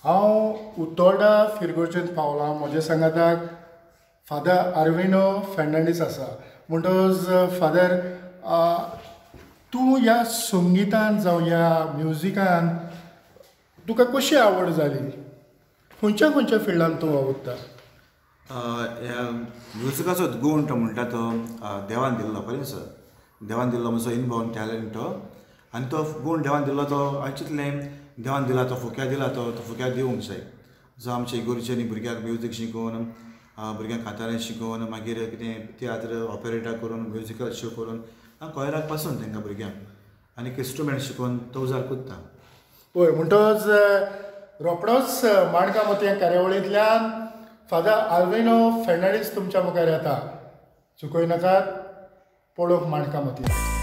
हांव उतोर्डा फिरगर्जेंत पावलां. म्हज्या सांगाताक फादर आर्विनो फेर्नांडीस आसा. म्हणटकच फादर, तूं ह्या संगितान जावं ह्या म्युजिकान तुका कशी आवड जाली? खंयच्या खंयच्या फिल्डान तूं वावुरता? ह्या म्युजिकाचो गुण तो म्हणटा तो देवान दिल्लो, खरें सर, देवान दिल्लो म्हजो इनबॉर्न टॅलंट तो. आनी तो गुण देवान दिल्लो तो हांवें चिंतलें देवान दिला तो फुक्या दिला तो तो फुक्या दिवंक जाय. जो आमच्या इगोर्जेनी भुरग्यांक म्युजीक शिकोवन, भुरग्यांक कातारां शिकोवन, मागीर कितें तियात्र ऑपरेटा करून, म्युजिकल शो करून हांव कॉयराक पासून तांकां भुरग्यांक आनी इन्स्ट्रुमेंट शिकोवन तो उजार कोत्ता. पळय, म्हणटकच रोखडोच माणकां मोतयां कार्यावळींतल्यान फादर आल्विनो फेर्नांडीस तुमच्या मुखार येता. चुकय नाकात, पळोवंक माणकां मोतयां.